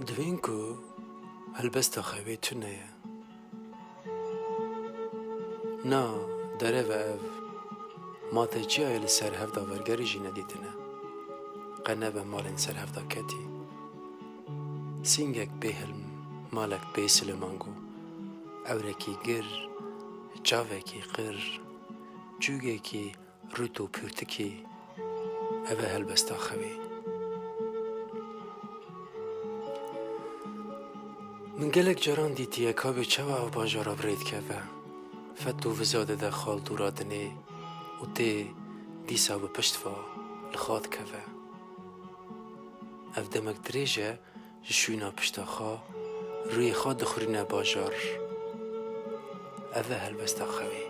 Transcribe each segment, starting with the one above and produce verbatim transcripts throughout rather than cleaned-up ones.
Divên ku helbesta xewê tune ye. Na, dereve ev, ma te çiyayê li ser hevda vergerî jî nedîtine. Qe nebe malên ser hevda ketî. Sîngek bê hilm, malek bê silemango, ewrekî gir, çavekî qir, çûgekî rût û pirtikî, ev e helbesta xewê. Min gelek caran dîtiye ka bê çawa ev bajara bi rê dikeve. Fet û viza dide xal dûra dinê û tê dîsa bi pişt ve li xwe dikeve. Ev demek dirêj e, ji şûna pişta xwe, rûyê xwe dixurîne bajar. Ev e helbesta xewê.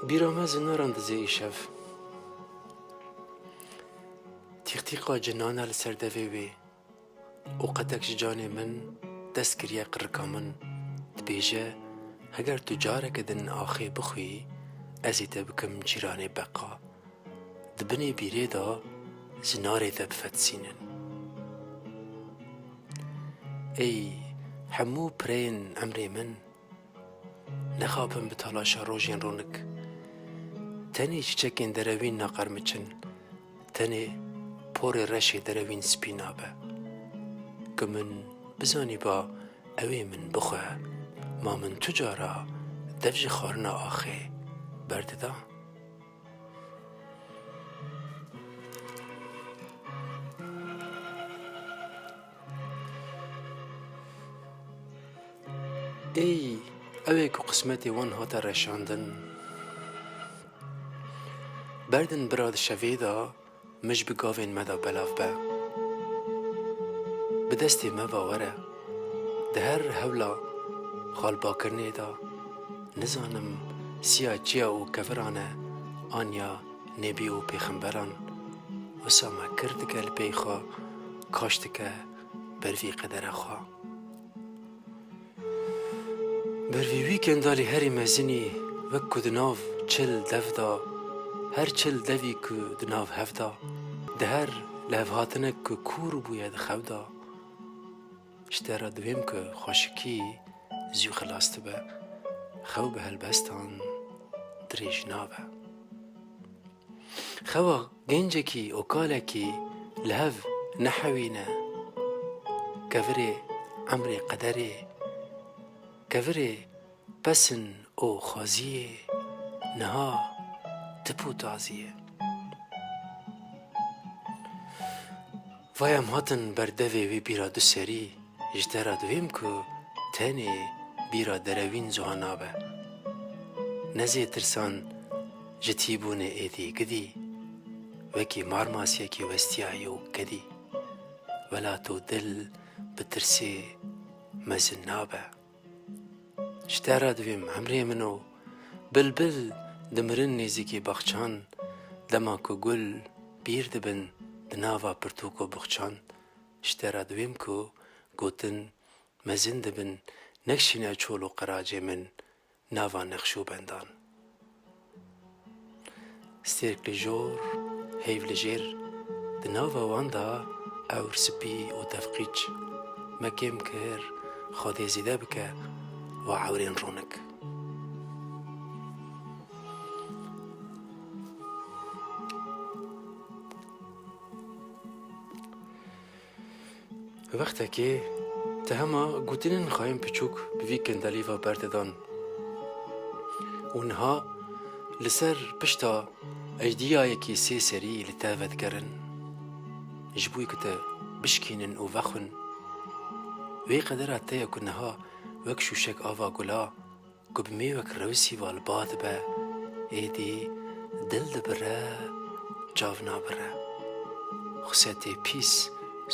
Bîra me zinaran dizê îşev. Tîqtîqa cinan e li ser devê wê. Û qetek ji canê min dest kiriye qirika min, dibêje, heger tu careke din axê bixwî, ez ê te bikim cîranê beqa. Di binê bîrê de zinarê te bifetisînin. Ey, hemû pireyên emrê min, nexapin bi talaşa rojên ronik. Tenê çiçekên derewîn naqermiçin, tenê porê reşê derewîn spî nabe. Ku min bizanîba ew ê min bixwe, ma min tu cara dev ji xwarina axê berdida? Ey, ew ê ku qismetê wan hate reşandin. Berdin bira di şevê de, mij bi gavên me de belav be. Bi destê me ve were. Di her hewla xalbakirinê de, nizanim siya çiya û keviran e, an ya nebî û pêxemberan, wisa me kir dike li pey xwe, kaş dike ber vî qedera xwe. Ber vî wî kendalî herî mezinî, wek ku di nav çil dev de, her çil devî ku di nav hev de, di her lihevhatinek ku kûr bûye di xew de, ji te re divêm ku xweşikî zû xilas dibe, xew bi helbestan dirêj nabe. Xewa gencekî û kalekî li hev nehewîne. Kevirê emrê qederê, kevirê pesin û xwaziyê, niha tip û tazî ye. Vay em hatin ber devê wî bîra du serî, ji te re divêm ku tenê bîra derewîn ziwa nabe. Ne zê tirsan ji tîbûnê êdî gidî, wekî marmasiyekî westiyayî û kedî. Welat û dil bi tirsê mezin nabe. Ji te re divêm emrê min o, bilbil dimirin nêzîkî baxçan, dema ku gul pîr dibin di nava pirtûk û buxçan, ji te re divêm ku gotin mezin dibin, nekşîne çol û qiracê min nava nexş û bendan. Stêrk li jor, heyv li jêr, di nava wan de ewr spî û devqîç. Me kêm kir, Xwedê zêde bike va ewrên ronik. Wextekê te hema gotinên xwe yên piçûk bi vî kendelî ve berdidan û niha li ser pişta ejdiyayekî sê serî li te vedigerin, ji bo ku te bişkînin û vexwin. Wê qedera te ye ku niha wek şûşek ava gula, ku bi mêwek rewsî ve li ba dibe, êdî dil dibire, çav nabire. Xuse tê pîs,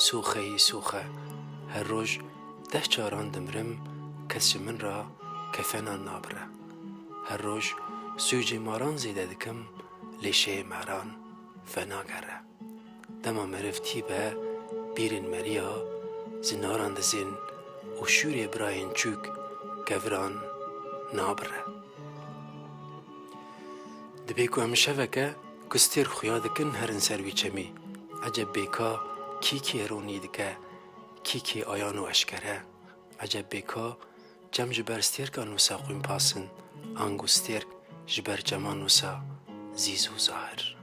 sûxeyî sûxe. Her roj deh caran dimirim, kes ji min re kefenan nabire. Her roj sûcê maran zêde dikim, lê şeyê maran venagere. Dema meriv tî be, bîrên meriya zinaran dizên û şûrê birayên çûk keviran nabire. Dibê ku em şeveke ku stêrk xuya dikin herin ser wî çemî. Eceb bê ka kî kê ronî dike, kî kê ayan û eşkere? Eceb bê ka çem ji ber stêrkan wisa xwînpas in, ango stêrk ji ber çeman wisa zîz û zahir?